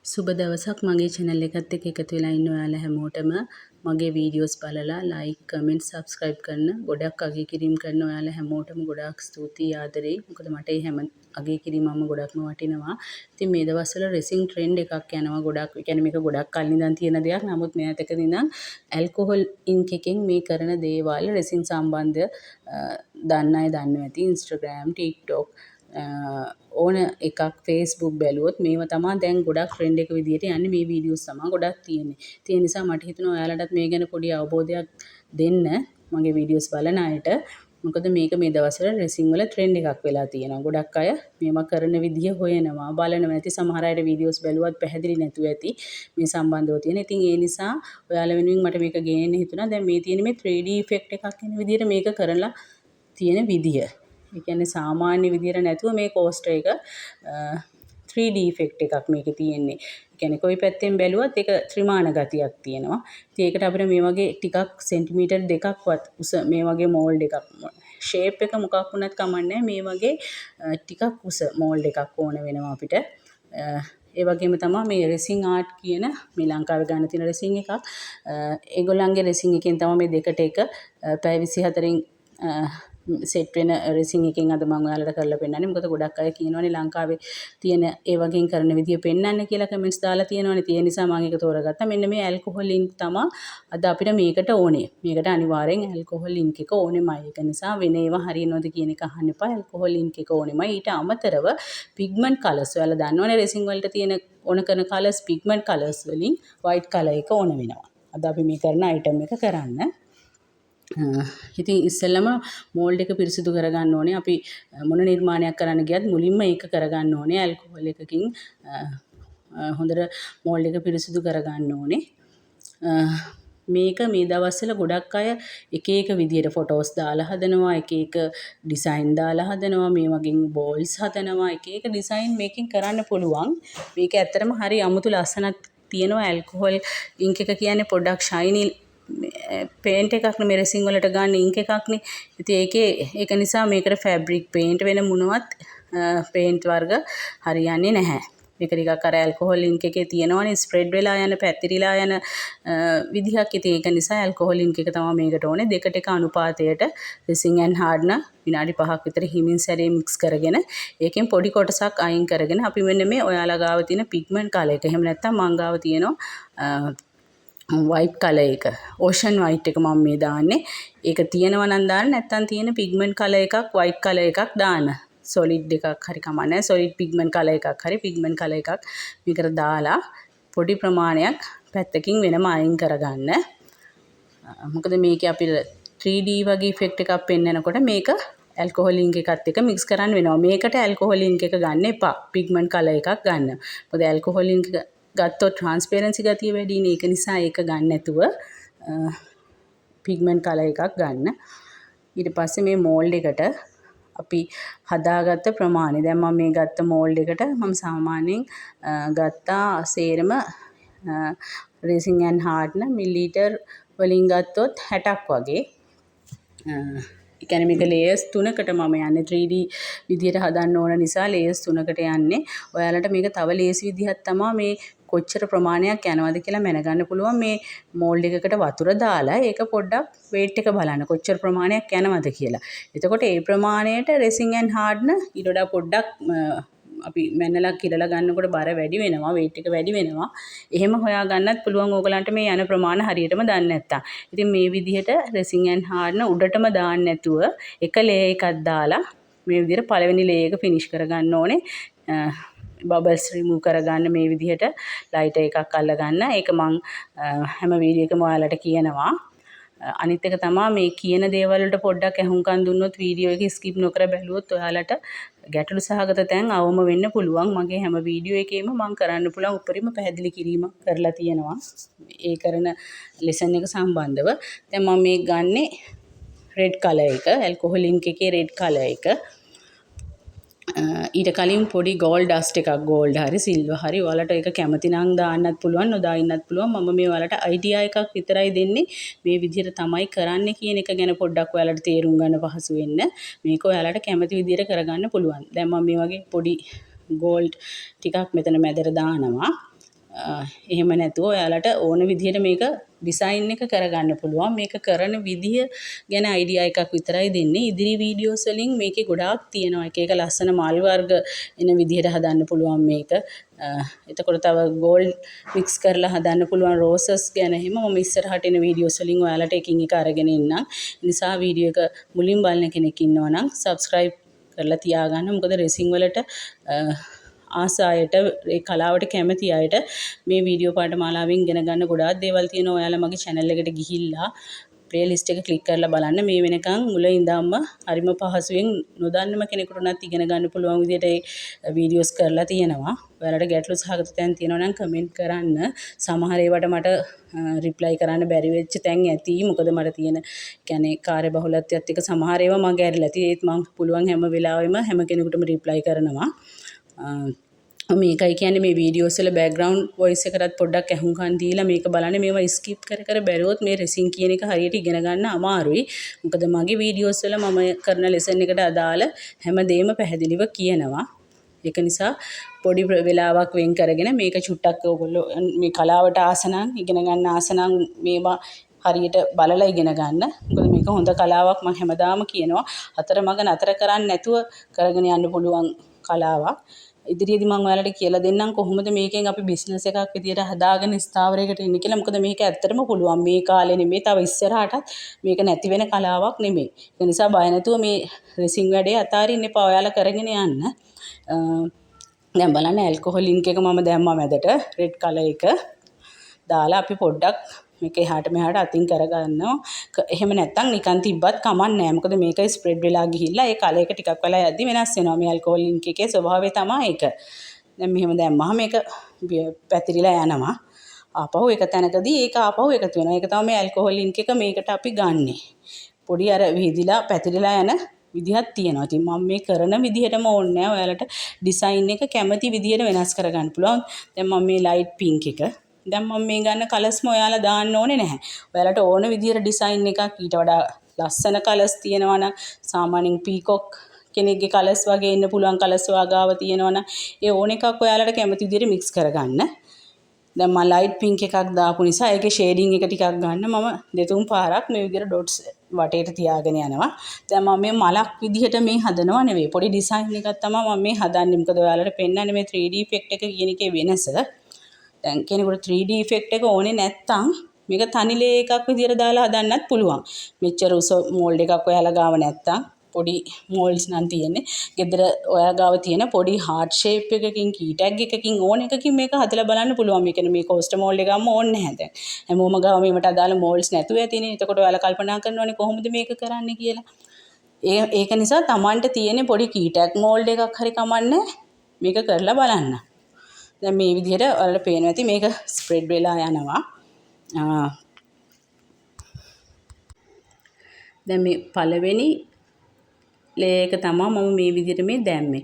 සුබ දවසක්. මගේ චැනල් එකත් එක්ක එකතු වෙලා ඉන්න ඔයාලා හැමෝටම, මගේ වීඩියෝස් බලලා ලයික්, කමෙන්ට්, සබ්ස්ක්‍රයිබ් කරන, ගොඩක් අගය කිරීම කරන ඔයාලා හැමෝටම ගොඩාක් ස්තුතියි, ආදරෙයි. මොකද මට මේ හැම අගය කිරීමම ගොඩක්ම වටිනවා. ඉතින් මේ දවස්වල රෙසින් ට්‍රෙන්ඩ් එකක් යනවා ගොඩක්. ඒ කියන්නේ මේක ගොඩක් කලින් ඉඳන් තියෙන දෙයක්. නමුත් මෑතකදී ඉඳන් ඇල්කොහොල් ඉන්ක් එකෙන් මේ කරන දේවල් රෙසින් සම්බන්ධ දන්න අය දන්නවා ඇති. Instagram, TikTok ඕන එකක්, Facebook බැලුවොත් මේවා තමා දැන් ගොඩක් ට්‍රෙන්ඩ් එක විදියට යන්නේ. මේ වීඩියෝස් තමා ගොඩක් තියෙන්නේ. ඉතින් ඒ නිසා මට හිතුණා ඔයාලටත් මේ ගැන පොඩි අවබෝධයක් දෙන්න මගේ වීඩියෝස් බලන අයට. මොකද මේක මේ දවස්වල රෙසින් වල ට්‍රෙන්ඩ් එකක් වෙලා තියෙනවා. ගොඩක් අය මේවා කරන විදිය හොයනවා, බලනවා ඇති. සමහර අයට වීඩියෝස් බැලුවත් පැහැදිලි නැතුව ඇති මේ සම්බන්ධව තියෙන. ඉතින් ඒ නිසා ඔයාලා වෙනුවෙන් මට මේක ගේන්න හිතුණා. දැන් මේ තියෙන මේ 3D effect එකක් එන විදියට මේක කරලා තියෙන විදිය. ඒ කියන්නේ සාමාන්‍ය විදියට නැතුව මේ කෝස්ටර් එක 3D effect එකක් මේකේ තියෙන්නේ. ඒ කියන්නේ කොයි පැත්තෙන් බැලුවත් ඒක ත්‍රිමාන ගතියක් තියෙනවා. ඉතින් ඒකට අපිට මේ වගේ ටිකක් සෙන්ටිමීටර් 2ක්වත් උස මේ වගේ මෝල්ඩ් එකක්, ෂේප් එක මොකක් වුණත් කමක් නෑ, මේ වගේ ටිකක් උස මෝල්ඩ් එකක් ඕන වෙනවා අපිට. ඒ වගේම තමයි මේ රෙසින් ආර්ට් කියන මේ ලංකාවේ ගන්න තියෙන රෙසින් එකක්. ඒගොල්ලන්ගේ රෙසින් එකෙන් තමයි මේ දෙකට එක පැය 24න් සෙට් වෙන රෙසින් එකෙන් අද මම ඔයාලට කරලා පෙන්නන්නේ. මොකද ගොඩක් අය කියනවනේ ලංකාවේ තියෙන ඒ වගේන් කරන විදිය පෙන්නන්න කියලා කමෙන්ට්ස් දාලා තියෙනවනේ. ඒ නිසා මම ඒක තෝරගත්තා. මෙන්න මේ ඇල්කොහොල් ඉන්ක් තමා අද අපිට මේකට ඕනේ. මේකට අනිවාර්යෙන් ඇල්කොහොල් ඉන්ක් එක ඕනෙමයි. ඒක නිසා වෙන ඒවා හරියනවද කියන එක අහන්න එපා. ඇල්කොහොල් ඉන්ක් එක ඕනෙමයි. ඊට අමතරව පිග්මන්ට් කලර්ස් ඔයාලා දන්නවනේ, රෙසින් වලට තියෙන ඕන කරන කලර්ස්, පිග්මන්ට් කලර්ස් වලින් වයිට් කලර් එක ඕන වෙනවා. අද අපි මේ කරන අයිටම් එක කරන්න. ඉතින් ඉස්සෙල්ලම මෝල්ඩ් එක පිරිසිදු කරගන්න ඕනේ. අපි මොන නිර්මාණයක් කරන්න ගියත් මුලින්ම ඒක කරගන්න ඕනේ. ඇල්කොහොල් එකකින් හොඳට මෝල්ඩ් එක පිරිසිදු කරගන්න ඕනේ. මේක මේ දවස්වල ගොඩක් අය එක එක විදියට ෆොටෝස් දාලා හදනවා, එක එක ඩිසයින් දාලා හදනවා, මේ වගේ බෝල්ස් හදනවා, එක එක ඩිසයින් මේකෙන් කරන්න පුළුවන්. මේක ඇත්තටම හරි අමුතු ලස්සනක් තියෙනවා. ඇල්කොහොල් ඉන්ක් එක කියන්නේ පොඩ්ඩක් ෂයිනි පේන්ට් එකක් නේ, මේ රෙසින් වලට ගන්න ඉන්ක් එකක්නේ. ඉතින් ඒකේ ඒක නිසා මේකට ෆැබ්‍රික් පේන්ට් වෙන මොනවත් පේන්ට් වර්ග හරියන්නේ නැහැ. මේක ටිකක් අර ඇල්කොහොල් ඉන්ක් එකේ තියෙනවනේ ස්ප්‍රෙඩ් වෙලා යන, පැතිරිලා යන විදිහක්. ඉතින් ඒක නිසා ඇල්කොහොල් ඉන්ක් එක තමයි මේකට ඕනේ. දෙකට එක අනුපාතයට රෙසින් ඇන්ඩ් හાર્ඩ්නර් විනාඩි 5ක් විතර හිමින් සැරේ මික්ස් කරගෙන, ඒකෙන් පොඩි කොටසක් අයින් කරගෙන අපි මෙන්න මේ ඔයාලා ගාව තියෙන පිග්මන්ට් කලර් එක, එහෙම නැත්නම් මං ගාව තියෙනවා වයිට් කලර් එක, ඕෂන් වයිට් එක මම මේ දාන්නේ. ඒක තියෙනවා නම් දාන්න, නැත්නම් තියෙන පිග්මන්ට් කලර් එකක්, වයිට් කලර් එකක් දාන්න. සොලිඩ් එකක් හරි කමක් නැහැ. සොලිඩ් පිග්මන්ට් කලර් එකක් හරි, පිග්මන්ට් කලර් එකක් මේකට දාලා පොඩි ප්‍රමාණයක් පැත්තකින් වෙනම අයින් කරගන්න. මොකද මේකේ අපි 3D වගේ ඉෆෙක්ට් එකක් පෙන්නනකොට මේක ඇල්කොහොල් ඉන්ක් එකත් එක්ක මික්ස් කරන්න වෙනවා. මේකට ඇල්කොහොල් ඉන්ක් එක ගන්න එපා. පිග්මන්ට් කලර් එකක් ගන්න. මොකද ඇල්කොහොල් ඉන්ක් එක ගත්තොත් ට්‍රාන්ස්පරන්සි ගතිය වැඩිනේ. ඒක නිසා ඒක ගන්න නැතුව පිග්මන්ට් කලර් එකක් ගන්න. ඊට පස්සේ මේ මෝල්ඩ් එකට අපි හදාගත්ත ප්‍රමාණය, දැන් මම මේ ගත්ත මෝල්ඩ් එකට මම සාමාන්‍යයෙන් ගත්තා සේරම රෙසින් ඇන්ඩ් හાર્ඩ්නර් මිලිලීටර් වලින් ගත්තොත් 60ක් වගේ. ඒ කියන්නේ මේක ලේයර්ස් තුනකට මම යන්නේ. 3D විදියට හදන්න ඕන නිසා ලේයර්ස් තුනකට යන්නේ. ඔයාලට මේක තව ලේසි විදිහක් තමා, මේ කොච්චර ප්‍රමාණයක් යනවද කියලා මැනගන්න පුළුවන් මේ මෝල්ඩ් එකකට වතුර දාලා ඒක පොඩ්ඩක් වේට් එක බලන්න කොච්චර ප්‍රමාණයක් යනවද කියලා. එතකොට ඒ ප්‍රමාණයට රෙසින් ඇන්ඩ් හાર્ඩ්නර් ඊට වඩා පොඩ්ඩක් අපි මැනලා කිරලා ගන්නකොට බර වැඩි වෙනවා, වේට් එක වැඩි වෙනවා. එහෙම හොයා ගන්නත් පුළුවන් ඕගලන්ට මේ යන ප්‍රමාණ හරියටම දන්නේ නැත්තම්. ඉතින් මේ විදිහට රෙසින් ඇන්ඩ් හાર્ඩ්නර් උඩටම දාන්න නැතුව එක ලේයර් එකක් දාලා මේ විදිහට පළවෙනි ලේයර් එක ෆිනිෂ් කරගන්න ඕනේ. බබල්ස් රිමූව් කරගන්න මේ විදිහට ලයිටර් එකක් අල්ලගන්න. ඒක මං හැම වීඩියෝ එකම ඔයාලට කියනවා. අනිත් එක තමා මේ කියන දේවල් වලට පොඩ්ඩක් ඇහුම්කන් දුන්නොත්, වීඩියෝ එක ස්කිප් නොකර බැලුවොත් ඔයාලට ගැටලු සහගත තැන් අවම වෙන්න පුළුවන්. මගේ හැම වීඩියෝ එකේම මං කරන්න පුළුවන් උපරිම පැහැදිලි කිරීමක් කරලා තියෙනවා ඒ කරන ලෙසන් එක සම්බන්ධව. දැන් මම මේ ගන්නෙ රෙඩ් කලර් එක, ඇල්කොහොල් ඉන්ක් එකේ රෙඩ් කලර් එක. ඊට කලින් පොඩි ගෝල්ඩ් ඩස්ට් එකක්, ගෝල්ඩ් හරි සිල්වර් හරි, ඔයාලට ඒක කැමති නම් දාන්නත් පුළුවන්, නොදා ඉන්නත් පුළුවන්. මම මේ ඔයාලට අයිඩියා එකක් විතරයි දෙන්නේ. මේ විදිහට තමයි කරන්නේ කියන එක ගැන පොඩ්ඩක් ඔයාලට තේරුම් ගන්න පහසු වෙන්න. මේක ඔයාලට කැමති විදිහට කරගන්න පුළුවන්. දැන් මම මේ වගේ පොඩි ගෝල්ඩ් ටිකක් මෙතන මැදට දානවා. එහෙම නැතුව ඔයාලට ඕන විදිහට මේක ඩිසයින් එක කරගන්න පුළුවන්. මේක කරන විදිහ ගැන අයිඩියා එකක් විතරයි දෙන්නේ. ඉදිරි වීඩියෝස් වලින් මේකේ ගොඩාක් තියෙනවා. එක එක ලස්සන මල් වර්ග එන විදිහට හදන්න පුළුවන් මේක. එතකොට තව ගෝල්ඩ් මික්ස් කරලා හදන්න පුළුවන් රෝසස් ගැන එහෙම මම ඉස්සරහට එන වීඩියෝස් වලින් ඔයාලට එකින් එක අරගෙන එන්නම්. ඒ නිසා වීඩියෝ එක මුලින් බලන කෙනෙක් ඉන්නවා නම් සබ්ස්ක්‍රයිබ් කරලා තියාගන්න. මොකද රෙසින් වලට ආස අයට, ඒ කලාවට කැමති අයට මේ වීඩියෝ පාඨමාලාවෙන් ඉගෙන ගන්න ගොඩාක් දේවල් තියෙනවා. ඔයාලා මගේ චැනල් එකට ගිහිල්ලා ප්ලේලිස්ට් එක ක්ලික් කරලා බලන්න. මේ වෙනකන් මුල ඉඳන්ම හරිම පහසුවෙන් නොදන්නම කෙනෙකුට උනත් ඉගෙන ගන්න පුළුවන් විදිහට ඒ වීඩියෝස් කරලා තියෙනවා. ඔයාලට ගැටලු සහගත තැන් තියෙනවා නම් කමෙන්ට් කරන්න. සමහර ඒවාට මට රිප්ලයි කරන්න බැරි වෙච්ච තැන් ඇති. මොකද මට තියෙන කාර්ය බහුලත්වයත් එක්ක සමහර ඒවා මම ගැරිලා ඇති. ඒත් මං පුළුවන් හැම වෙලාවෙම හැම කෙනෙකුටම රිප්ලයි කරනවා. මේකයි කියන්නේ මේ වීඩියෝස් වල බෑග්ග්‍රවුන්ඩ් වොයිස් එකටත් පොඩ්ඩක් ඇහුම්කන් දීලා මේක බලන්න. මේවා ස්කිප් කර කර බැලුවොත් මේ රෙසින් කියන එක හරියට ඉගෙන ගන්න අමාරුයි. මොකද මගේ වීඩියෝස් වල මම කරන ලෙසන් එකට අදාළ හැම දෙයක්ම පැහැදිලිව කියනවා. ඒක නිසා පොඩි වෙලාවක් වෙන් කරගෙන මේක චුට්ටක් ඔයගොල්ලෝ මේ කලාවට ආස නම්, ඉගෙන ගන්න ආස නම් මේවා හරියට බලලා ඉගෙන ගන්න. මොකද මේක හොඳ කලාවක්. මම හැමදාම කියනවා අතරමඟ නතර කරන්නේ නැතුව කරගෙන යන්න පුළුවන් කලාවක්. ඉදිරියේදී මම ඔයාලට කියලා දෙන්නම් කොහොමද මේකෙන් අපි බිස්නස් එකක් විදියට හදාගෙන ස්ථාවරයකට එන්නේ කියලා. මොකද මේක ඇත්තටම පුළුවන්. මේ කාලේ නෙමෙයි, තව ඉස්සරහටත් මේක නැති වෙන කලාවක් නෙමෙයි. ඒ නිසා බය නැතුව මේ රෙසින් වැඩේ අතාරින්න එපා. ඔයාලා කරගෙන යන්න. දැන් බලන්න ඇල්කොහොල් ඉන්ක් එක මම දැම්මා මැදට, රෙඩ් කලර් එක දාලා අපි පොඩ්ඩක් මේක එහාට මෙහාට අතින් කරගන්නවා. එහෙම නැත්තම් නිකන් තිබ්බත් කමක් නෑ. මොකද මේක ස්ප්‍රෙඩ් වෙලා ගිහිල්ලා ඒ කලර් එක ටිකක් වෙලා යද්දි වෙනස් වෙනවා. මේ ඇල්කොහොල් ඉන්ක් එකේ ස්වභාවය තමයි ඒක. දැන් මෙහෙම දැම්මහම මේක පැතිරිලා යනවා. ආපහු එක තැනකදී ඒක ආපහු එකතු වෙනවා. ඒක තමයි මේ ඇල්කොහොල් ඉන්ක් එක මේකට අපි ගන්නෙ. පොඩි අර විහිදිලා පැතිරිලා යන විදිහක් තියෙනවා. ඉතින් මම මේ කරන විදිහටම ඕනේ නෑ. ඔයාලට ඩිසයින් එක කැමති විදිහට වෙනස් කරගන්න පුළුවන්. දැන් මම මේ ලයිට් පින්ක් එක, දැන් මම මේ ගන්න කලර්ස්ම ඔයාලා දාන්න ඕනේ නැහැ. ඔයාලට ඕන විදිහට ඩිසයින් එකක් ඊට වඩා ලස්සන කලර්ස් තියෙනවා නම්, සාමාන්‍යයෙන් පීකොක් කෙනෙක්ගේ කලර්ස් වගේ ඉන්න පුළුවන් කලර්ස් ඔයා ගාව තියෙනවා නම් ඒ ඕන එකක් ඔයාලට කැමති විදිහට මික්ස් කරගන්න. දැන් මම ලයිට් පින්ක් එකක් දාපු නිසා ඒකේ ෂේඩින් එක ටිකක් ගන්න මම දෙතුන් පාරක් මේ විදිහට ඩොට්ස් වටේට තියාගෙන යනවා. දැන් මම මේ මලක් විදිහට මේ හදනවා නෙවෙයි, පොඩි ඩිසයින් එකක් තමයි මම මේ හදන්නේ. මොකද ඔයාලට පෙන්වන්නේ මේ 3D effect එක කියන එකේ වෙනස. දැන් කෙනෙකුට 3D effect එක ඕනේ නැත්තම් මේක තනි ලේ එකක් විදිහට දාලා හදන්නත් පුළුවන්. මෙච්චර උස මෝල්ඩ් එකක් ඔයාලා ගාව නැත්තම්, පොඩි මෝල්ඩ්ස් නම් තියෙන්නේ. ගෙදර ඔයා ගාව තියෙන පොඩි හાર્ට් ෂේප් එකකින්, කී ටැග් එකකින් ඕන එකකින් මේක හදලා බලන්න පුළුවන්. මේ කියන්නේ මේ කෝස්ටර් මෝල්ඩ් එකක්ම ඕනේ නැහැ දැන්. හැමෝම ගාව මේවට අදාළ මෝල්ඩ්ස් නැතුව ඇතිනේ. එතකොට ඔයාලා කල්පනා කරනවනේ කොහොමද මේක කරන්නේ කියලා. ඒක නිසා Tamanට තියෙන පොඩි කී ටැග් මෝල්ඩ් එකක් හරි කමන්නේ මේක කරලා බලන්න. දැන් මේ විදිහට ඔයාලට පේනවා ඇති මේක ස්ප්‍රෙඩ් වෙලා යනවා. දැන් මේ පළවෙනි ලේ එක තමා මම මේ විදිහට මේ දැම්මේ.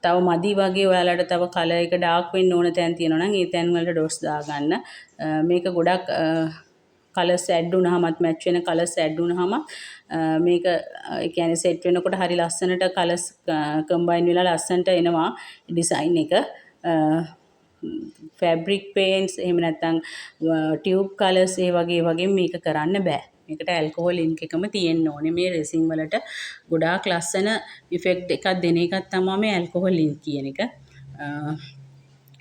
තව මදි වගේ ඔයාලට තව කලර් එක ඩාර්ක් වෙන්න ඕන තැන් තියෙනවා නම් ඒ තැන් වලට ඩොට්ස් දාගන්න. මේක ගොඩක් කලර්ස් ඇඩ් වුණාමත්, මැච් වෙන කලර්ස් ඇඩ් වුණාම, මේක, ඒ කියන්නේ සෙට් වෙනකොට හරි ලස්සනට කලර්ස් කම්බයින් වෙලා ලස්සනට එනවා ඩිසයින් එක. ෆැබ්‍රික් පේන්ට්ස් එහෙම නැත්නම් ටියුබ් කලර්ස් ඒ වගේ වගේ මේක කරන්න බෑ. මේකට ඇල්කොහොල් ඉන්ක් එකම තියෙන්න ඕනේ. මේ රෙසින් වලට ගොඩාක් ලස්සන ඉෆෙක්ට් එකක් දෙන එකක් තමයි මේ ඇල්කොහොල් ඉන්ක් කියන එක.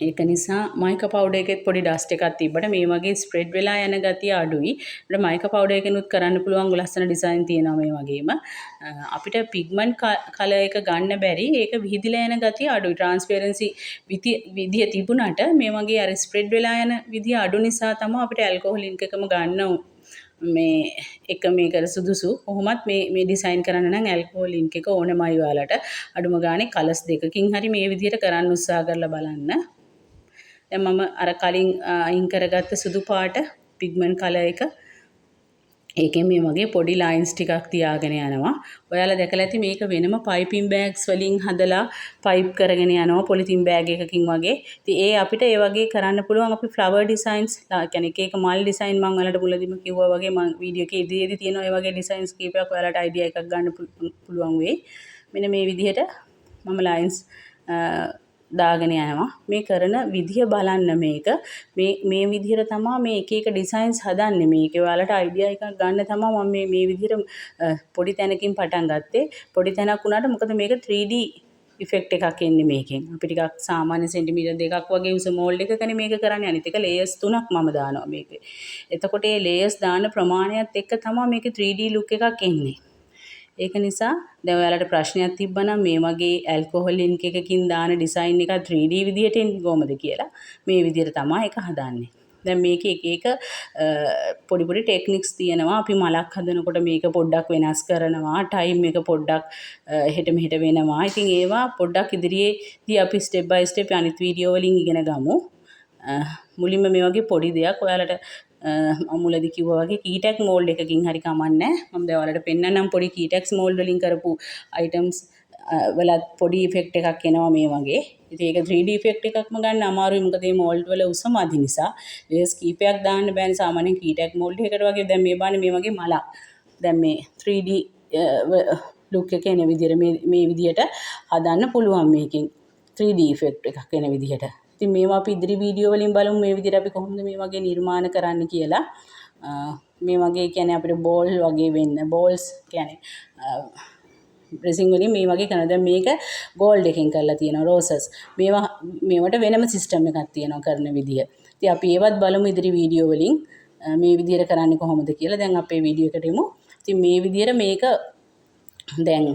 ඒක නිසා මයිකා පවුඩර් එකෙත් පොඩි ඩස්ට් එකක් තිබ්බට මේ වගේ ස්ප්‍රෙඩ් වෙලා යන ගතිය අඩුයි. අපිට මයිකා පවුඩර් එකෙනුත් කරන්න පුළුවන් ලස්සන ඩිසයින් තියෙනවා මේ වගේම. අපිට පිග්මන්ට් කලර් එක ගන්න බැරි, ඒක විහිදිලා යන ගතිය අඩුයි. ට්‍රාන්ස්පරන්සි විදිය තිබුණාට මේ වගේ අර ස්ප්‍රෙඩ් වෙලා යන විදිය අඩු නිසා තමයි අපිට ඇල්කොහොල් ඉන්ක් එකම ගන්න මේ එක මේකට සුදුසු. කොහොමත් මේ ඩිසයින් කරන්න නම් ඇල්කොහොල් ඉන්ක් එක ඕනෙමයි ඔයාලට. අඩුම ගානේ කලර්ස් දෙකකින් හරි මේ විදියට කරන්න උත්සාහ කරලා බලන්න. දැන් මම අර කලින් අයින් කරගත්ත සුදු පාට පිග්මන්ට් කලර් එක ඒකෙන් මේ වගේ පොඩි ලයින්ස් ටිකක් තියාගෙන යනවා. ඔයාලා දැකලා ඇති මේක වෙනම පයිපින් බෑග්ස් වලින් හදලා පයිප් කරගෙන යනවා පොලිතින් බෑග් එකකින් වගේ. ඉතින් ඒ අපිට ඒ වගේ කරන්න පුළුවන් අපි ෆ්ලවර් ඩිසයින්ස්, කියන්නේ එක එක මල් ඩිසයින් මං ඔයාලට මුලදීම කිව්වා වගේ මං වීඩියෝ එකේ ඉදිරියේදී තියෙන ඔය වගේ ඩිසයින්ස් කීපයක් ඔයාලට අයිඩියා එකක් ගන්න පුළුවන් වෙයි. මෙන්න මේ විදිහට මම ලයින්ස් දාගෙන යනවා. මේ කරන විදිය බලන්න මේක. මේ මේ විදිහට තමා මේ එක එක ඩිසයින්ස් හදන්නේ. මේකේ ඔයාලට අයිඩියා එකක් ගන්න තමා මම මේ මේ විදිහට පොඩි තැනකින් පටන් ගත්තේ. පොඩි තැනක් වුණාට මොකද මේක 3D effect එකක් එන්නේ මේකෙන්. අපි ටිකක් සාමාන්‍ය සෙන්ටිමීටර් 2ක් වගේ උස මෝල්ඩ් එකකනේ මේක කරන්නේ. අනිත් එක ලේයර්ස් 3ක් මම දානවා මේකේ. එතකොට මේ ලේයර්ස් දාන ප්‍රමාණයත් එක්ක තමා මේකේ 3D look එකක් එන්නේ. ඒක නිසා දැන් ඔයාලට ප්‍රශ්නයක් තිබ්බනම් මේ වගේ ඇල්කොහොල් ඉන්ක් එකකින් දාන ඩිසයින් එක 3D විදිහට එන්නේ කොහොමද කියලා, මේ විදිහට තමයි ඒක හදන්නේ. දැන් මේකේ එක එක පොඩි පොඩි ටෙක්නික්ස් තියෙනවා. අපි මලක් හදනකොට මේක පොඩ්ඩක් වෙනස් කරනවා. ටයිම් එක පොඩ්ඩක් එහෙට මෙහෙට වෙනවා. ඉතින් ඒවා පොඩ්ඩක් ඉදිරියේදී අපි ස්ටෙප් බයි ස්ටෙප් අනිත් වීඩියෝ වලින් ඉගෙන ගමු. මුලින්ම මේ වගේ පොඩි දෙයක් ඔයාලට මම මුලදී කිව්වා වගේ කීටැක් මෝල්ඩ් එකකින් හරි කමක් නෑ. මම දැන් ඔයාලට පෙන්නන්නම් පොඩි කීටැක්ස් මෝල්ඩ් වලින් කරපු අයිටම්ස් වලත් පොඩි ඉෆෙක්ට් එකක් එනවා මේ වගේ. ඉතින් ඒක 3D effect එකක්ම ගන්න අමාරුයි, මොකද මේ මෝල්ඩ් වල උස මදි නිසා. ලේයර්ස් කීපයක් දාන්න බෑනේ සාමාන්‍යයෙන් කීටැක් මෝල්ඩ් එකකට වගේ. දැන් මේ බලන්න මේ වගේ මලක්. දැන් මේ 3D look එක එන විදිහට මේ මේ විදිහට හදන්න පුළුවන් මේකෙන් 3D effect එකක් එන විදිහට. ඉතින් මේවා අපි ඉදිරි වීඩියෝ වලින් බලමු මේ විදිහට අපි කොහොමද මේ වගේ නිර්මාණ කරන්න කියලා. මේ වගේ කියන්නේ අපිට බෝල් වගේ වෙන්න, බෝල්ස් කියන්නේ රෙසින් වලින් මේ වගේ කරනවා. දැන් මේක ගෝල්ඩ් එකෙන් කරලා තියෙනවා රෝසස්. මේවා මේවට වෙනම සිස්ටම් එකක් තියෙනවා කරන විදිය. ඉතින් අපි ඒවත් බලමු ඉදිරි වීඩියෝ වලින් මේ විදිහට කරන්නේ කොහොමද කියලා. දැන් අපේ වීඩියෝ එකට එමු. ඉතින් මේ විදිහට මේක දැන්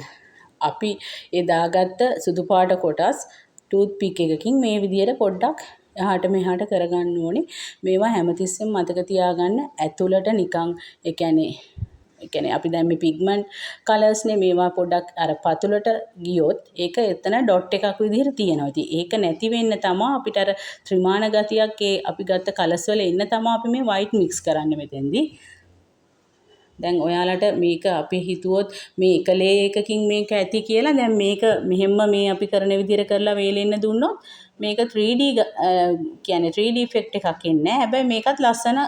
අපි ඒ දාගත්ත සුදු පාට කොටස් ටූත් පික් එකකින් මේ විදිහට පොඩ්ඩක් එහාට මෙහාට කරගන්න ඕනේ. මේවා හැමතිස්සෙම මතක තියාගන්න, ඇතුළට නිකන් ඒ කියන්නේ අපි දැන් මේ පිග්මන්ට් කලර්ස් නේ, මේවා පොඩ්ඩක් අර පතුලට ගියොත් ඒක එතන ඩොට් එකක් විදිහට තියෙනවා. ඉතින් ඒක නැති වෙන්න තමා අපිට අර ත්‍රිමාන ගතියක් ඒ අපි ගත්ත කලර්ස් වල එන්න තමා අපි මේ වයිට් මික්ස් කරන්නේ මෙතෙන්දී. දැන් ඔයාලට මේක අපි හිතුවොත් මේ එක ලේ එකකින් මේක ඇති කියලා, දැන් මේක මෙහෙම්ම මේ අපි කරන විදිහට කරලා වේලෙන්න දුන්නොත් මේක 3D කියන්නේ 3D effect එකක් එන්නේ නැහැ. හැබැයි මේකත් ලස්සන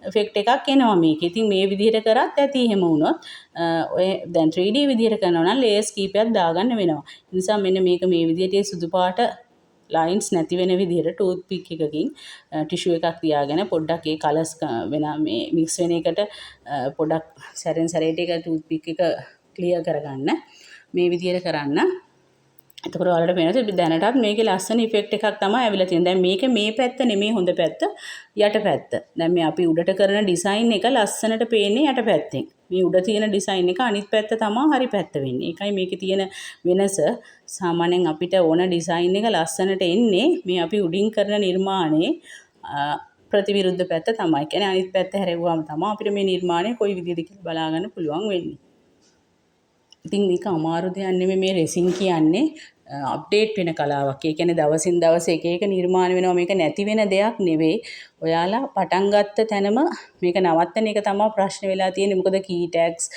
ඉෆෙක්ට් එකක් එනවා මේකේ. ඉතින් මේ විදිහට කරත් ඇති එහෙම වුණොත්. ඔය දැන් 3D විදිහට කරනවා නම් ලේයර්ස් කීපයක් දාගන්න වෙනවා. ඒ නිසා මෙන්න මේක මේ විදිහට ඒ සුදු පාට ලයින්ස් නැති වෙන විදිහට ටූත් පික් එකකින් ටිෂු එකක් තියාගෙන පොඩ්ඩක් ඒ කලර්ස් වෙන මේ මික්ස් වෙන එකට පොඩ්ඩක් සැරෙන් සැරේට ඒක ටූත් පික් එක ක්ලියර් කරගන්න. මේ විදිහට කරන්න. එතකොට ඔයාලට පේනවා දැනටත් මේකේ ලස්සන ඉෆෙක්ට් එකක් තමයි ඇවිල්ලා තියෙන්නේ. දැන් මේක මේ පැත්ත නෙමෙයි හොඳ පැත්ත, යට පැත්ත. දැන් මේ අපි උඩට කරන ඩිසයින් එක ලස්සනට පේන්නේ යට පැත්තෙන්. මේ උඩ තියෙන ඩිසයින් එක අනිත් පැත්ත තමයි හරි පැත්ත වෙන්නේ. ඒකයි මේකේ තියෙන වෙනස. සාමාන්‍යයෙන් අපිට ඕන ඩිසයින් එක ලස්සනට එන්නේ මේ අපි උඩින් කරන නිර්මාණයේ ප්‍රතිවිරුද්ධ පැත්ත තමයි. කියන්නේ අනිත් පැත්ත හැරෙව්වම තමයි අපිට මේ නිර්මාණය කොයි විදිහද කියලා බලා ගන්න පුළුවන් වෙන්නේ. ඉතින් මේක අමාරු දෙයක් නෙමෙයි. මේ රෙසින් කියන්නේ අප්ඩේට් වෙන කලාවක්. ඒ කියන්නේ දවසින් දවස එක එක නිර්මාණ වෙනවා. මේක නැති වෙන දෙයක් නෙවෙයි. ඔයාලා පටන් ගත්ත තැනම මේක නවත්තන එක තමයි ප්‍රශ්න වෙලා තියෙන්නේ. මොකද කී ටැග්ස්,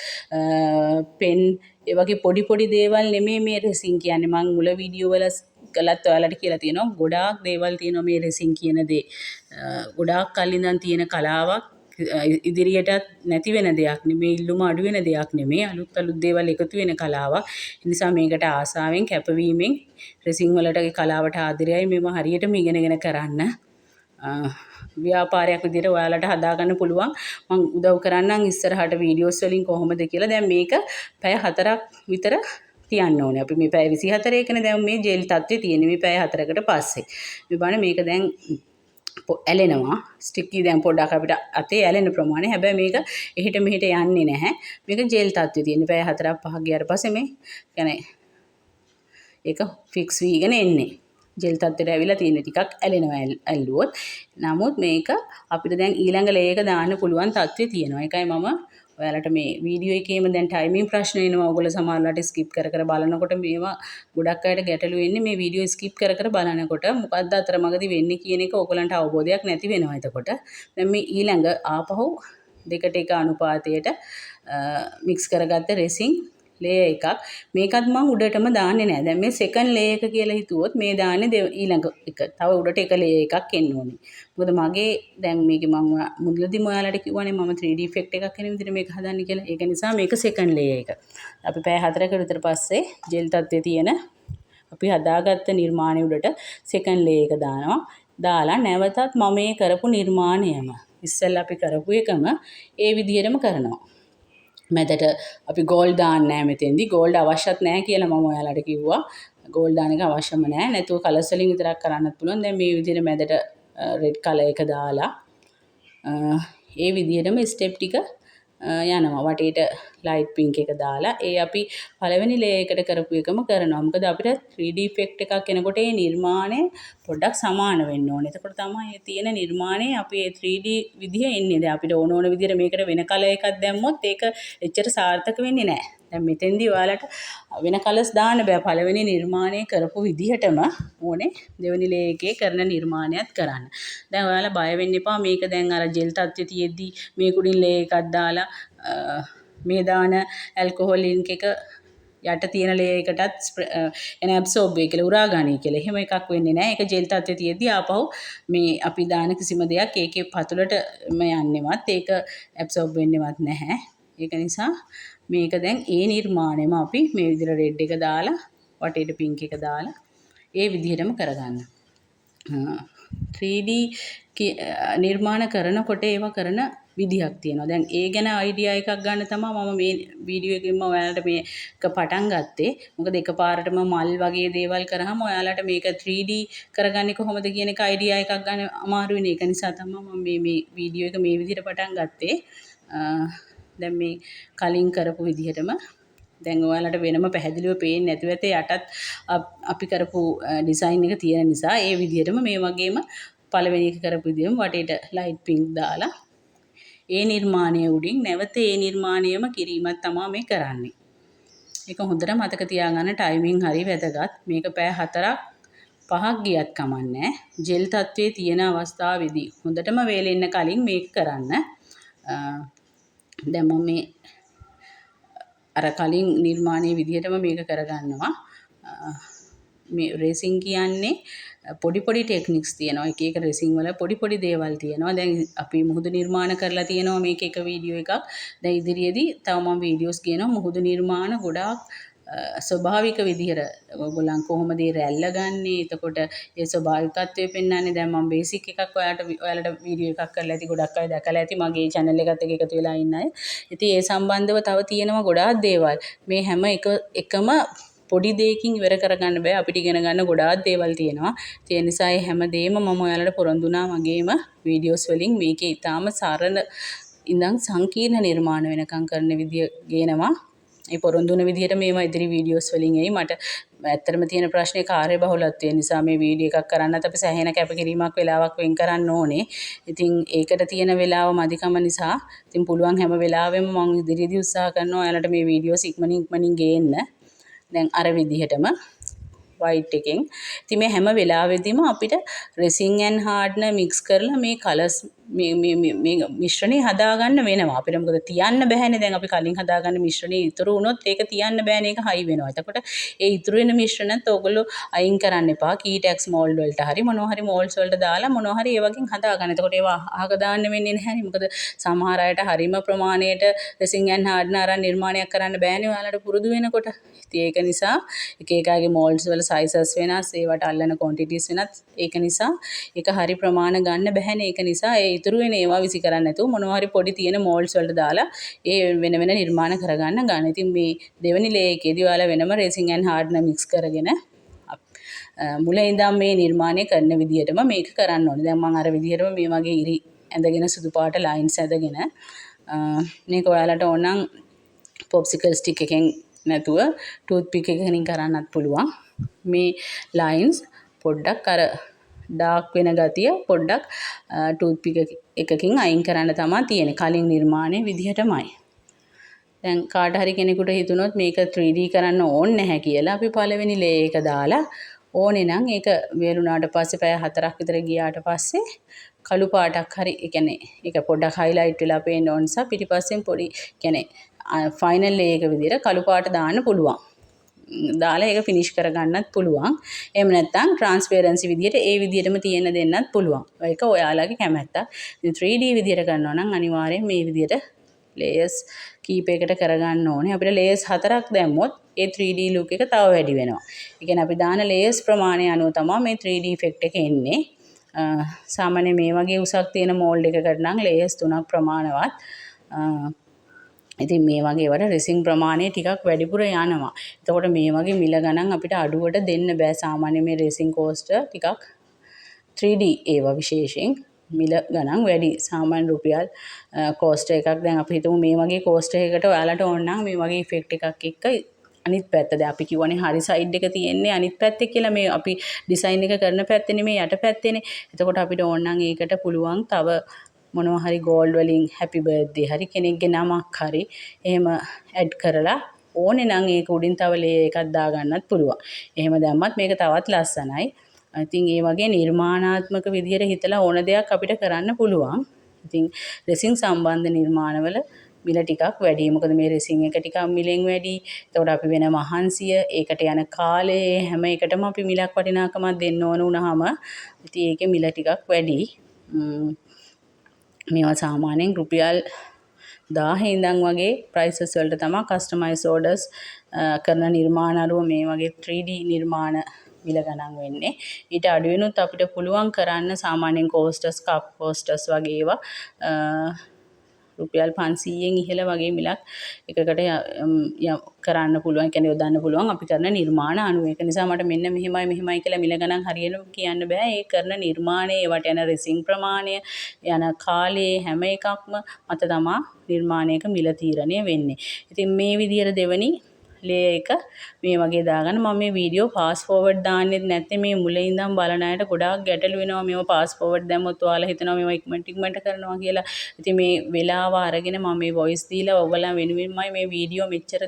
පෙන් ඒ වගේ පොඩි පොඩි දේවල් නෙමෙයි මේ රෙසින් කියන්නේ. මං මුල වීඩියෝ වල කළත් ඔයාලට කියලා තියෙනවා. ගොඩාක් දේවල් තියෙනවා මේ රෙසින් කියන දේ. ගොඩාක් කල් ඉඳන් තියෙන කලාවක්. ඉදිරියටත් නැති වෙන දෙයක් නෙමෙයි, ඉල්ලුම අඩු වෙන දෙයක් නෙමෙයි, අලුත් අලුත් දේවල් එකතු වෙන කලාවක්. ඒ නිසා මේකට ආසාවෙන්, කැපවීමෙන් රෙසින් වලට, ඒ කලාවට ආදරයයි මේවා හරියටම ඉගෙනගෙන කරන්න. ව්‍යාපාරයක් විදිහට ඔයාලට හදාගන්න පුළුවන්. මං උදව් කරන්නම් ඉස්සරහට වීඩියෝස් වලින් කොහොමද කියලා. දැන් මේක පැය 4ක් විතර තියන්න ඕනේ. අපි මේ පැය 24 එකනේ දැන් මේ ජෙල් තත්ත්වයේ තියෙන්නේ මේ පැය 4කට පස්සේ. මේ බලන්න මේක දැන් ඇලෙනවා. ස්ටිකි දැන් පොඩ්ඩක් අපිට අතේ ඇලෙන ප්‍රමාණය. හැබැයි මේක එහෙට මෙහෙට යන්නේ නැහැ. මේක ජෙල් තත්ත්වයේ තියෙන. පැය 4ක් 5ක් ගියාට පස්සේ මේ ඒක ෆික්ස් වීගෙන එන්නේ. ජෙල් තත්ත්වයට ඇවිල්ලා තියෙන ටිකක් ඇලෙනවා ඇල්ලුවොත්. නමුත් මේක අපිට දැන් ඊළඟ ලේ එක දාන්න පුළුවන් තත්ත්වයේ තියෙනවා. ඒකයි මම ඔයාලට මේ වීඩියෝ එකේම දැන් ටයිමින් ප්‍රශ්න එනවා. ඔයගොල්ලෝ සමහරලාට ස්කිප් කර කර බලනකොට මේවා ගොඩක් අයට ගැටලු වෙන්නේ මේ වීඩියෝ ස්කිප් කර කර බලනකොට මොකද්ද අතරමඟදී වෙන්නේ කියන එක ඔයගොල්ලන්ට අවබෝධයක් නැති වෙනවා එතකොට. දැන් මේ ඊළඟ ආපහු දෙකට එක අනුපාතයට මික්ස් කරගත්ත රෙසින් ලේයර් එකක්. මේකත් මං උඩටම දාන්නේ නෑ. දැන් මේ සෙකන්ඩ් ලේයර් එක කියලා හිතුවොත් මේ දාන්නේ ඊළඟ එක. තව උඩට එක ලේයර් එකක් එන්න ඕනේ. මොකද මගේ දැන් මේකේ මං මුලදීම ඔයාලට කිව්වනේ මම 3D effect එකක් එන විදිහට මේක හදන්නේ කියලා. ඒක නිසා මේක සෙකන්ඩ් ලේයර් එක. අපි පැය 4කට විතර පස්සේ ජෙල් තත්ත්වයේ තියෙන අපි හදාගත්ත නිර්මාණය උඩට සෙකන්ඩ් ලේයර් එක දානවා. දාලා නැවතත් මම මේ කරපු නිර්මාණයම, ඉස්සෙල්ලා අපි කරපු එකම ඒ විදිහටම කරනවා. මැදට අපි ගෝල්ඩ් දාන්නේ නැහැ මෙතෙන්දි. ගෝල්ඩ් අවශ්‍යත් නැහැ කියලා මම ඔයාලට කිව්වා. ගෝල්ඩ් දාන එක අවශ්‍යම නැහැ. නැතුව කලර්ස් වලින් විතරක් කරන්නත් පුළුවන්. දැන් මේ විදිහට මැදට රෙඩ් කලර් එක දාලා ඒ විදිහටම ස්ටෙප් ටික යනවා. වටේට ලයිට් පින්ක් එක දාලා ඒ අපි පළවෙනි ලේයර් එකට කරපු එකම කරනවා. මොකද අපිට 3D effect එකක් එනකොට ඒ නිර්මාණය පොඩ්ඩක් සමාන වෙන්න ඕනේ. එතකොට තමයි ඒ තියෙන නිර්මාණය අපි ඒ 3D විදිහ එන්නේ. දැන් අපිට ඕන ඕන විදිහට මේකට වෙන කලර් එකක් දැම්මොත් ඒක එච්චර සාර්ථක වෙන්නේ නැහැ. දැන් මෙතෙන්දී ඔයාලට වෙන කලර්ස් දාන්න බෑ. පළවෙනි නිර්මාණය කරපු විදිහටම ඕනේ දෙවෙනි ලේයර් එකේ කරන නිර්මාණයත් කරන්න. දැන් ඔයාලා බය වෙන්න එපා. මේක දැන් අර ජෙල් තත්ත්වයේ තියෙද්දි මේක උඩින් ලේයර් එකක් දාලා මේ දාන ඇල්කොහොල් ඉන්ක් එක යට තියෙන ලේයර් එකටත් එන ඇබ්සෝබ් වෙයි කියලා, උරා ගනී කියලා. එහෙම එකක් වෙන්නේ නැහැ. ඒක ජෙල් තත්ත්වයේ තියෙද්දි ආපහු මේ අපි දාන කිසිම දෙයක් ඒකේ පතුලටම යන්නේවත්, ඒක ඇබ්සෝබ් වෙන්නේවත් නැහැ. ඒක නිසා මේක දැන් ඒ නිර්මාණයම අපි මේ විදිහට රෙඩ් එක දාලා වටේට පින්ක් එක දාලා ඒ විදිහටම කරගන්න. 3D නිර්මාණ කරනකොට ඒවා කරන විදිහක් තියෙනවා. දැන් ඒ ගැන අයිඩියා එකක් ගන්න තමයි මම මේ වීඩියෝ එකෙන්ම ඔයාලට මේක පටන් ගත්තේ. මොකද එකපාරටම මල් වගේ දේවල් කරාම ඔයාලට මේක 3D කරගන්නේ කොහොමද කියන එක අයිඩියා එකක් ගන්න අමාරු වෙන. ඒක නිසා තමයි මම මේ මේ වීඩියෝ එක මේ විදිහට පටන් ගත්තේ. දැන් මේ කලින් කරපු විදිහටම දැන් ඔයාලට වෙනම පැහැදිලිව පේන්නේ නැතුව ඇතේ, යටත් අපි කරපු ඩිසයින් එක තියෙන නිසා. ඒ විදිහටම මේ වගේම පළවෙනි එක කරපු විදිහම වටේට ලයිට් පින්ක් දාලා ඒ නිර්මාණය උඩින් නැවත ඒ නිර්මාණයම කිරීමක් තමා මේ කරන්නේ. ඒක හොඳට මතක තියාගන්න, ටයිමින් හරි වැදගත්. මේක පැය 4ක් 5ක් ගියත් කමක් නෑ. ජෙල් තත්ත්වයේ තියෙන අවස්ථාවේදී හොඳටම වේලෙන්න කලින් මේක කරන්න. දැන් මම මේ අර කලින් නිර්මාණයේ විදිහටම මේක කරගන්නවා. මේ රෙසින් කියන්නේ පොඩි පොඩි ටෙක්නික්ස් තියෙනවා. එක එක රෙසින් වල පොඩි පොඩි දේවල් තියෙනවා. දැන් අපි මුහුදු නිර්මාණ කරලා තියෙනවා මේක එක වීඩියෝ එකක්. දැන් ඉදිරියේදී තව මම වීඩියෝස් කියනවා මුහුදු නිර්මාණ ගොඩාක් ස්වභාවික විදිහට ඔයගොල්ලන් කොහොමද ඒ රැල්ල ගන්නෙ, එතකොට ඒ ස්වභාවිකත්වය පෙන්වන්නේ. දැන් මම බේසික් එකක් ඔයාලට වීඩියෝ එකක් කරලා ඇති, ගොඩක් අය දැකලා ඇති මගේ චැනල් එකත් එක්ක එකතු වෙලා ඉන්න අය. ඉතින් ඒ සම්බන්ධව තව තියෙනවා ගොඩාක් දේවල්. මේ හැම එක එකම පොඩි දෙයකින් ඉවර කරගන්න බෑ. අපිට ඉගෙන ගන්න ගොඩාක් දේවල් තියෙනවා. ඒ නිසා ඒ හැම දෙයක්ම මම ඔයාලට පොරොන්දු වුණා මගේම වීඩියෝස් වලින් මේකේ ඉතාම සරල ඉඳන් සංකීර්ණ නිර්මාණ වෙනකන් කරන විදිය ගේනවා. ඒ පොරොන්දු වුණ විදිහට මේවා ඉදිරි වීඩියෝස් වලින් එයි. මට ඇත්තටම තියෙන ප්‍රශ්නේ කාර්යබහුලත්වය නිසා මේ වීඩියෝ එකක් කරන්නත් අපි සෑහෙන කැපකිරීමක්, වෙලාවක් වෙන් කරන්න ඕනේ. ඉතින් ඒකට තියෙන වෙලාව මදිකම නිසා ඉතින් පුළුවන් හැම වෙලාවෙම මම ඉදිරියේදී උත්සාහ කරනවා ඔයාලට මේ වීඩියෝස් ඉක්මනින් ඉක්මනින් ගේන්න. දැන් අර විදිහටම වයිට් එකෙන්. ඉතින් මේ හැම වෙලාවෙදීම අපිට රෙසින් ඇන්ඩ් හાર્ඩ්නර් මික්ස් කරලා මේ කලර්ස් මේ මේ මේ මිශ්‍රණය හදාගන්න වෙනවා. අපිට මොකද තියන්න බැහැනේ. දැන් අපි කලින් හදාගන්න මිශ්‍රණය ඉතුරු වුණොත් ඒක තියන්න බෑනේ, ඒක හයි වෙනවා. එතකොට ඒ ඉතුරු වෙන මිශ්‍රණත් ඕගොල්ලෝ අයින් කරන්න එපා. කීටැක්ස් මෝල්ඩ් වලට හරි මොනවා හරි මෝල්ඩ්ස් වලට දාලා මොනවා හරි ඒ වගේ හදාගන්න. එතකොට ඒවා අහක දාන්න වෙන්නේ නැහැනේ. මොකද සමහර අයට හරිම ප්‍රමාණයට රෙසින් ඇන්ඩ් හાર્ඩ්නර් අරන් නිර්මාණයක් කරන්න බෑනේ ඔයාලට පුරුදු වෙනකොට. ඉතින් ඒක නිසා එක එක අයගේ මෝල්ඩ්ස් වල සයිසස් වෙනස්, ඒවට අල්ලන ක්වොන්ටිටිස් වෙනස්. ඒක නිසා ඒක හරි ප්‍රමාණ ගන්න බැහැනේ. ඒක නිසා ඒ ඉතුරු වෙන ඒවා විසි කරන්නේ නැතුව මොනවා හරි පොඩි තියෙන මෝල්ඩ්ස් වලට දාලා ඒ වෙන වෙන නිර්මාණ කරගන්න ගන්න. ඉතින් මේ දෙවෙනි ලේයර් එකේදී ඔයාලා වෙනම රෙසින් ඇන්ඩ් හાર્ඩ්නර් මික්ස් කරගෙන මුල ඉඳන් මේ නිර්මාණය කරන විදිහටම මේක කරන්න ඕනේ. දැන් මම අර විදිහටම මේ වගේ ඉරි ඇඳගෙන සුදු පාට ලයින්ස් ඇඳගෙන, මේක ඔයාලට ඕන නම් පොප්සිකල් ස්ටික් එකෙන් නැතුව ටූත් පික් එකකින් කරන්නත් පුළුවන්. මේ ලයින්ස් පොඩ්ඩක් අර ඩාර්ක් වෙන ගතිය පොඩ්ඩක් ටූත් පික් එකකින් අයින් කරන්න තමා තියෙන්නේ. කලින් නිර්මාණය විදිහටමයි. දැන් කාට හරි කෙනෙකුට හිතුනොත් මේක 3D කරන්න ඕනේ නැහැ කියලා, අපි පළවෙනි ලේයර් එක දාලා ඕනේ නම් ඒක වේලුණාට පස්සේ පැය 4ක් විතර ගියාට පස්සේ කළු පාටක් හරි, ඒ කියන්නේ ඒක පොඩ්ඩක් හයිලයිට් වෙලා පේන්න ඕන නිසා පිටිපස්සෙන් පොඩි, කියන්නේ ෆයිනල් ලේයර් එක විදිහට කළු පාට දාන්න පුළුවන්. දාලා ඒක ෆිනිෂ් කරගන්නත් පුළුවන්. එහෙම නැත්නම් ට්‍රාන්ස්පරන්සි විදිහට ඒ විදිහටම තියෙන දෙන්නත් පුළුවන්. ඒක ඔයාලගේ කැමැත්තක්. ඉතින් 3D විදිහට කරනවා නම් අනිවාර්යෙන් මේ විදිහට ලේයර්ස් කීපයකට කරගන්න ඕනේ. අපිට ලේයර්ස් 4ක් දැම්මොත් ඒ 3D look එක තව වැඩි වෙනවා. ඒ කියන්නේ අපි දාන ලේයර්ස් ප්‍රමාණය අනුව තමයි මේ 3D effect එක එන්නේ. සාමාන්‍ය මේ වගේ උසක් තියෙන මෝල්ඩ් එකකට නම් ලේයර්ස් 3ක් ප්‍රමාණවත්. ඉතින් මේ වගේ ඒවට රෙසින් ප්‍රමාණය ටිකක් වැඩිපුර යනවා. එතකොට මේ වගේ මිල ගණන් අපිට අඩුවට දෙන්න බෑ. සාමාන්‍ය මේ රෙසින් කෝස්ටර් ටිකක් 3D ඒවා විශේෂයෙන් මිල ගණන් වැඩි. සාමාන්‍ය රුපියල් කෝස්ටර් එකක් දැන් අපි හිතමු මේ වගේ කෝස්ටර් එකකට ඔයාලට ඕන නම් මේ වගේ ඉෆෙක්ට් එකක් එක්ක අනිත් පැත්ත, දැන් අපි කිව්වනේ හරි සයිඩ් එක තියෙන්නේ අනිත් පැත්තේ කියලා, මේ අපි ඩිසයින් එක කරන පැත්තේ නෙමෙයි, යට පැත්තේනේ. එතකොට අපිට ඕන නම් ඒකට පුළුවන් තව මොනවා හරි ගෝල්ඩ් වලින් හැපි බර්ත්ඩේ හරි කෙනෙක්ගේ නමක් හරි එහෙම ඇඩ් කරලා ඕනේ නම් ඒක උඩින් තව ලේයර් එකක් දාගන්නත් පුළුවන්. එහෙම දැම්මත් මේක තවත් ලස්සනයි. ඉතින් ඒ වගේ නිර්මාණාත්මක විදිහට හිතලා ඕන දෙයක් අපිට කරන්න පුළුවන්. ඉතින් රෙසින් සම්බන්ධ නිර්මාණවල මිල ටිකක් වැඩි. මොකද මේ රෙසින් එක ටිකක් මිලෙන් වැඩි. එතකොට අපි වෙන මහන්සිය, ඒකට යන කාලය, හැම එකටම අපි මිලක් වටිනාකමක් දෙන්න ඕන වුණාම ඉතින් ඒකේ මිල ටිකක් වැඩි. මේවා සාමාන්‍යයෙන් රුපියල් 1000 ඉඳන් වගේ ප්‍රයිසස් වලට තමයි කස්ටමයිස් ඕඩර්ස් කරන නිර්මාණ අරුව මේ වගේ 3D නිර්මාණ මිල ගණන් වෙන්නේ. ඊට අඩුවෙනුත් අපිට පුළුවන් කරන්න. සාමාන්‍යයෙන් කෝස්ටර්ස්, කප් කෝස්ටර්ස් වගේ ඒවා රුපියල් 500න් ඉහළ වගේ මිලක් එකකට කරන්න පුළුවන්. ඒ කියන්නේ යොදන්න පුළුවන් අපි කරන නිර්මාණ අනුව. ඒක නිසා මට මෙන්න මෙහෙමයි මෙහෙමයි කියලා මිල ගණන් හරියටම කියන්න බෑ. ඒ කරන නිර්මාණය, ඒවට යන රෙසින් ප්‍රමාණය, යන කාලය, හැම එකක්ම මත තමා නිර්මාණයක මිල තීරණය වෙන්නේ. ඉතින් මේ විදිහට දෙවනි ලේයර් එක මේ වගේ දාගන්න. මම මේ වීඩියෝ ෆාස්ට් ෆෝවර්ඩ් දාන්නෙත් නැත්තේ මේ මුල ඉඳන් බලන අයට ගොඩාක් ගැටලු වෙනවා මේවා ෆාස්ට් ෆෝවර්ඩ් දැම්මොත්. ඔයාලා හිතනවා මේවා ඉක්මනට ඉක්මනට කරනවා කියලා. ඉතින් මේ වෙලාව අරගෙන මම මේ වොයිස් දීලා ඔයගොල්ලන් වෙනුවෙන්මයි මේ වීඩියෝ මෙච්චර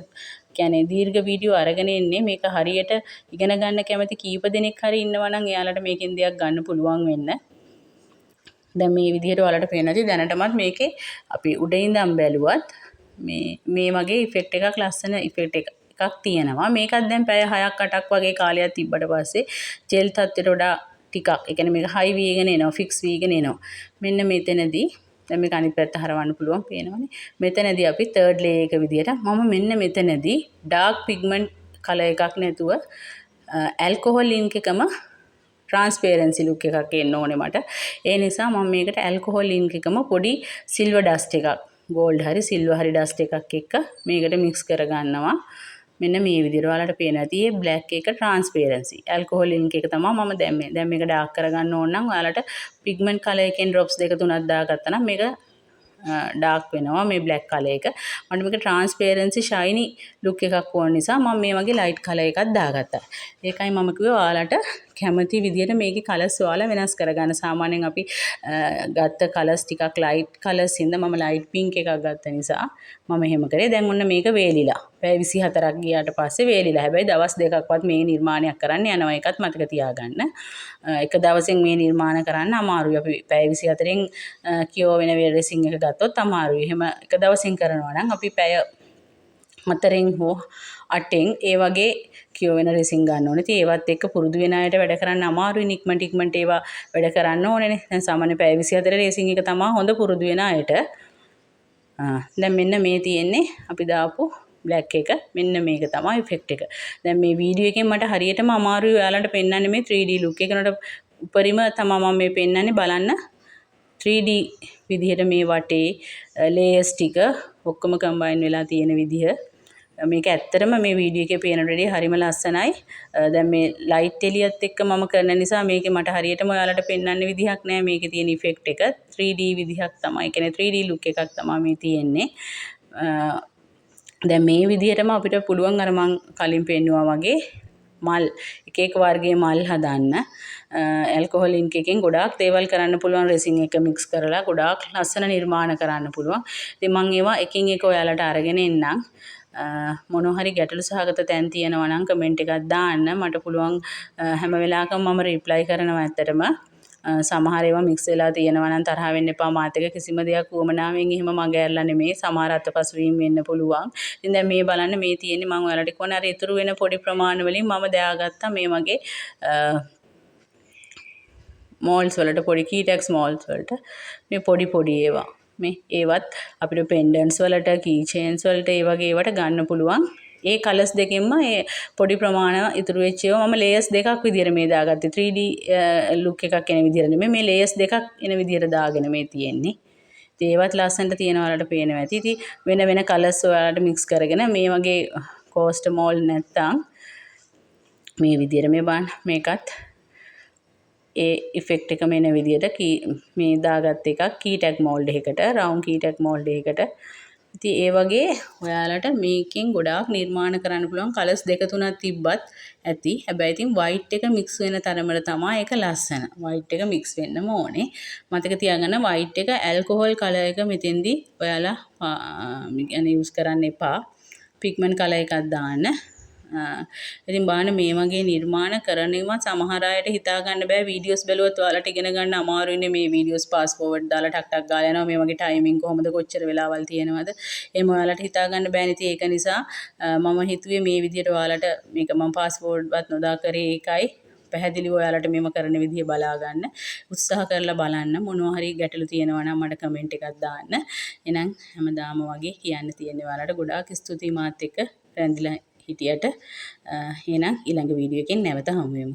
කියන්නේ දීර්ඝ වීඩියෝ අරගෙන එන්නේ. මේක හරියට ඉගෙන ගන්න කැමති කීප දෙනෙක් හරි ඉන්නවා නම් එයාලට මේකෙන් දෙයක් ගන්න පුළුවන් වෙන්න. දැන් මේ විදිහට ඔයාලට පේනවා ඇති දැනටමත් මේකේ අපි උඩ ඉඳන් බැලුවත් මේ මේ වගේ ඉෆෙක්ට් එකක්, ලස්සන ඉෆෙක්ට් එකක් තියෙනවා. මේකත් දැන් පැය 6ක් 8ක් වගේ කාලයක් තිබ්බට පස්සේ ජෙල් තත්ත්වයට වඩා ටිකක්, ඒ කියන්නේ මේක හයි වීගෙන එනවා, ෆික්ස් වීගෙන එනවා. මෙන්න මෙතනදී දැන් මේක අනිත් පැත්ත හරවන්න පුළුවන්, පේනවනේ. මෙතනදී අපි තර්ඩ් ලේයර් එක විදියට මම මෙන්න මෙතනදී ඩාර්ක් පිග්මන්ට් කලර් එකක් නැතුව ඇල්කොහොල් ඉන්ක් එකම ට්‍රාන්ස්පේරන්සි ලුක් එකක් එන්න ඕනේ මට. ඒ නිසා මම මේකට ඇල්කොහොල් ඉන්ක් එකම පොඩි සිල්වර් ඩස්ට් එකක්, ගෝල්ඩ් හරි සිල්වර් හරි ඩස්ට් එකක් එක්ක මේකට මික්ස් කරගන්නවා. මෙන්න මේ විදිහට ඔයාලට පේනවා ඇති මේ බ්ලැක් එක ට්‍රාන්ස්පේරන්සි ඇල්කොහොල් ඉන්ක් එක තමයි මම දැම්මේ. දැන් මේක ඩාර්ක් කරගන්න ඕන නම් ඔයාලට පිග්මන්ට් කලර් එකෙන් ඩ්‍රොප්ස් දෙක තුනක් දාගත්තා නම් මේක ඩාර්ක් වෙනවා මේ බ්ලැක් කලර් එක. මට මේක ට්‍රාන්ස්පේරන්සි ෂයිනි ලුක් එකක් ඕන නිසා මම මේ වගේ ලයිට් කලර් එකක් දාගත්තා. ඒකයි මම කිව්වේ ඔයාලට කැමති විදියට මේකේ කලර්ස් ඔයාලා වෙනස් කරගන්න. සාමාන්‍යයෙන් අපි ගත්ත කලර්ස් ටිකක් ලයිට් කලර්ස් හින්දා, මම ලයිට් පින්ක් එකක් ගත්ත නිසා මම එහෙම කරේ. දැන් ඔන්න මේක වේලිලා. පැය 24ක් ගියාට පස්සේ වේලිලා. හැබැයි දවස් දෙකක්වත් මේ නිර්මාණයක් කරන්න යනවා. ඒකත් මතක තියාගන්න. එක දවසෙන් මේ නිර්මාණ කරන්න අමාරුයි. අපි පැය 24න් කියෝ වෙන රෙසින් එක ගත්තොත් අමාරුයි. එහෙම එක දවසින් කරනවා නම් අපි පැය 4න් හෝ 8න් ඒ වගේ කියෝ වෙන රෙසින් ගන්න ඕනේ. ඉතින් ඒවත් එක්ක පුරුදු වෙන අයට වැඩ කරන්න අමාරුයි. ඉක්මනට ඉක්මනට ඒවා වැඩ කරන්න ඕනේනේ. දැන් සාමාන්‍ය පැය 24 රෙසින් එක තමයි හොඳ පුරුදු වෙන අයට. දැන් මෙන්න මේ තියෙන්නේ අපි දාපු බ්ලැක් එක. මෙන්න මේක තමයි ඉෆෙක්ට් එක. දැන් මේ වීඩියෝ එකෙන් මට හරියටම අමාරුයි ඔයාලන්ට පෙන්වන්න මේ 3D look එක. නට උපරිම තමයි මම මේ පෙන්වන්නේ. බලන්න 3D විදිහට මේ වටේ ලේයර්ස් ටික ඔක්කොම කම්බයින් වෙලා තියෙන විදිහ. මේක ඇත්තටම මේ වීඩියෝ එකේ පේනට වැඩිය හරිම ලස්සනයි. දැන් මේ ලයිට් එළියත් එක්ක මම කරන නිසා මේකේ මට හරියටම ඔයාලට පෙන්වන්න විදිහක් නෑ. මේකේ තියෙන ඉෆෙක්ට් එක 3D විදිහක් තමයි. ඒ කියන්නේ 3D look එකක් තමයි මේ තියෙන්නේ. දැන් මේ විදිහටම අපිට පුළුවන් අර මං කලින් පෙන්නුවා වගේ මල්, එක එක වර්ගයේ මල් හදන්න. ඇල්කොහොල් ඉන්ක් එකෙන් ගොඩාක් දේවල් කරන්න පුළුවන්. රෙසින් එක මික්ස් කරලා ගොඩාක් ලස්සන නිර්මාණ කරන්න පුළුවන්. ඉතින් මං ඒවා එකින් එක ඔයාලට අරගෙන එන්නම්. මොනවා හරි ගැටලු සහගත තැන් තියෙනවා නම් කමෙන්ට් එකක් දාන්න. මට පුළුවන් හැම වෙලාවකම මම රිප්ලයි කරනවා ඇත්තටම. සමහර ඒවා මික්ස් වෙලා තියෙනවා නම් තරහ වෙන්න එපා මාත් එක්ක. කිසිම දෙයක් උවමනාවෙන් එහෙම මග ඇරලා නෙමෙයි. සමහර අතපසු වීම් වෙන්න පුළුවන්. ඉතින් දැන් මේ බලන්න මේ තියෙන්නේ මං ඔයාලට කිව්වනේ අර ඉතුරු වෙන පොඩි ප්‍රමාණ වලින් මම දාගත්තා මේ වගේ මෝල්ස් වලට, පොඩි කීටැක්ස් මෝල්ස් වලට මේ පොඩි පොඩි ඒවා. මේ ඒවත් අපිට පෙන්ඩන්ට්ස් වලට, කී චේන්ස් වලට, ඒ වගේ ඒවට ගන්න පුළුවන්. ඒ කලර්ස් දෙකෙන්ම ඒ පොඩි ප්‍රමාණ ඉතුරු වෙච්ච ඒවා මම ලේයර්ස් දෙකක් විදියට මේ දාගත්තේ. 3D look එකක් එන විදියට නෙමෙයි, මේ ලේයර්ස් දෙකක් එන විදියට දාගෙන මේ තියෙන්නේ. ඉතින් ඒවත් ලස්සනට තියෙනවා, ඔයාලට පේනවා ඇති. ඉතින් වෙන වෙන කලර්ස් ඔයාලට මික්ස් කරගෙන මේ වගේ කෝස්ටර් මෝල්ඩ් නැත්තම් මේ විදියට, මේ බලන්න, මේකත් ඒ ඉෆෙක්ට් එකම එන විදියට මේ දාගත්ත එකක් කී ටැග් මෝල්ඩ් එකකට, රවුන්ඩ් කී ටැග් මෝල්ඩ් එකකට. ඉතින් ඒ වගේ ඔයාලට මේකෙන් ගොඩාක් නිර්මාණ කරන්න පුළුවන්. කලර්ස් දෙක තුනක් තිබ්බත් ඇති. හැබැයි ඉතින් වයිට් එක මික්ස් වෙන තරමට තමයි ඒක ලස්සන. වයිට් එක මික්ස් වෙන්නම ඕනේ. මතක තියාගන්න, වයිට් එක ඇල්කොහොල් කලර් එක මෙතෙන්දී ඔයාලා යූස් කරන්න එපා. පිග්මන්ට් කලර් එකක් දාන්න. ඉතින් බලන්න, මේ වගේ නිර්මාණ කරන ඒවා සමහර අයට හිතා ගන්න බෑ. වීඩියෝස් බැලුවොත් ඔයාලට ඉගෙන ගන්න අමාරු වෙන්නේ. මේ වීඩියෝස් ෆාස්ට් ෆෝවර්ඩ් දාලා ටක් ටක් ගාලා යනවා. මේ වගේ ටයිමින් කොහොමද, කොච්චර වෙලාවල් තියෙනවද, එහෙම ඔයාලට හිතා ගන්න බෑනේ. ඉතින් ඒක නිසා මම හිතුවේ මේ විදියට ඔයාලට මේක මම ෆාස්ට් ෆෝවර්ඩ්වත් නොදා කරේ ඒකයි. පැහැදිලිව ඔයාලට මෙම කරන විදිය බලා ගන්න උත්සාහ කරලා බලන්න. මොනවා හරි ගැටලු තියෙනවා නම් මට කමෙන්ට් එකක් දාන්න. එහෙනම් හැමදාම වගේ කියන්න තියෙන්නේ ඔයාලට ගොඩාක් ස්තුතියි මාත් එක්ක රැඳිලා හිටියට. එහෙනම් ඊළඟ වීඩියෝ එකෙන් නැවත හමු වෙමු.